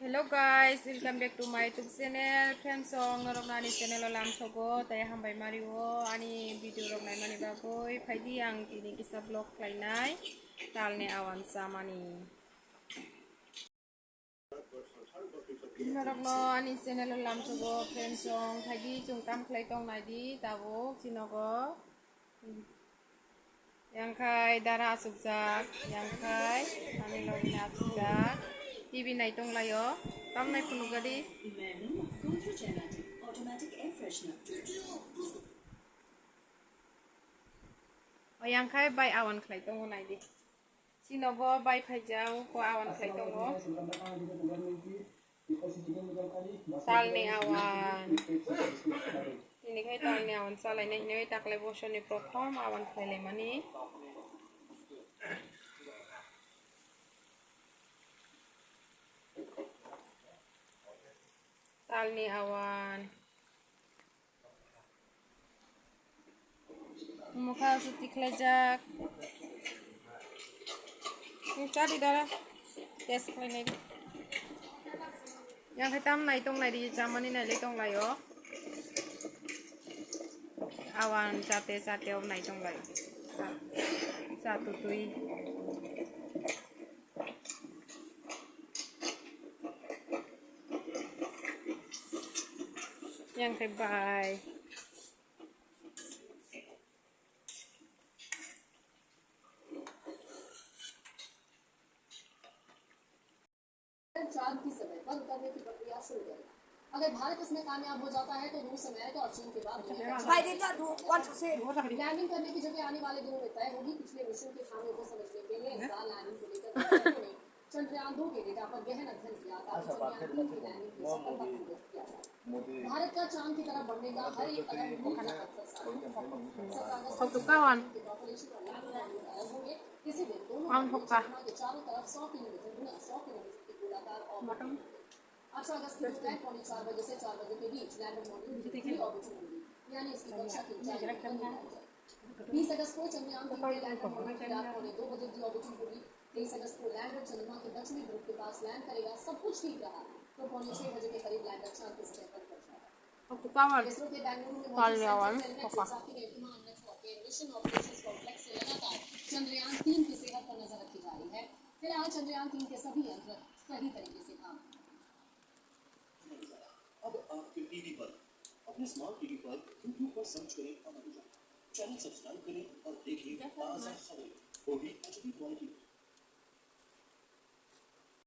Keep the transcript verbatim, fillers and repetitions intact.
Hello guys, welcome back to my YouTube channel. Friends, song norok ani channel o lamsogo, tai hambai mario ani video rok naimani bagwi. Phaidi ang tini kisa vlog khlainai, talni awan chamani. Norokno ani channel o lamsogo, friends, song phaidi chwng kam khlai tong naidi tabuk chinogo. Yang khai dara achukjak, yang khai ani logini achukjak. T V nai tong laio, tamnai phunukgadi. O yang khai bai awan khlai tongo naidi. Chinogo bai phaijak, ko awan khlai tongo. Talni awan. Tini khai talni awan chalaina hinwi taklai bosoni prothom awan khlailaimani. Talni awan. Mokha suti khlaijak. Chadi dara. Test khlainai. Yang khai tam nai tong nai di, chamani nai le tong laio. Awan chate chate om nai tong lai. Cha, cha tutui. Yang khai bai. चांद की सतह पर उतरने की प्रक्रिया शुरू करेगा। अगर भारत इसमें कामयाब हो जाता है तो रूस, अमेरिका और चीन के बाद दुनिया का भाई, रेटा दो, वन से। लैंडिंग करने की जगह आने वाले दिनों में तय होगी। पिछले मिशन के खामियों को समझने के लिए इस बार लैंडिंग को लेकर वैज्ञानिकों ने चंद्रयान दो के डेटा पर गहन अध्ययन किया, ताकि चंद्रयान तीन की लैंडिंग को सफलतापूर्वक किया जा सके। भारत का चांद की तरफ बढ़ने का हर एक कदम मील का पत्थर साबित होगा। सत्रह अगस्त को चंद्रयान के पॉपुलेशन और लैंडिंग मॉड्यूल अलग होंगे। इसी दिन दोनों कंट्री चंद्रमा के चारों तरफ सौ किलोमीटर गुना सौ किलोमीटर की गोलाकार ऑर्बिट में होंगे। अठारह अगस्त की दोपहर पौने चार बजे से चार बजे के बीच लैंडर मॉड्यूल की प्री ऑर्बिटल होगी, यानी इसकी कक्षा की ऊंचाई ऊपर निकाली जाएगी। बीस अगस्त को चंद्रयान तीन के लैंडर मॉड्यूल की रात पौने दो बजे डीऑर्बिटिंग होगी। तेईस अगस्त को लैंडर चंद्रमा के दक्षिणी ध्रुव के पास लैंड करेगा। सब कुछ ठीक रहा तो पौने छह बजे के करीब लैंडर चांद की सतह पर पहुंच जाएगा। इसरो के बेंगलुरु में मौजूद सेंट्रल सेल ने कोसाकी में विमान नेटवर्क के मिशन ऑपरेशंस कॉम्प्लेक्स से लगातार चंद्रयान तीन की सेहत पर नजर रखी जा रही है। फिलहाल चंद्रयान तीन के सभी यंत्र सही तरीके से काम कर रहे हैं। अब आपके टीवी पर, अपने स्मार्ट टीवी पर YouTube पर सर्च करें अमर उजाला। चैनल सब्सक्राइब करें और देखिए ताज़ा खबरें, वो भी एचडी क्वालिटी में।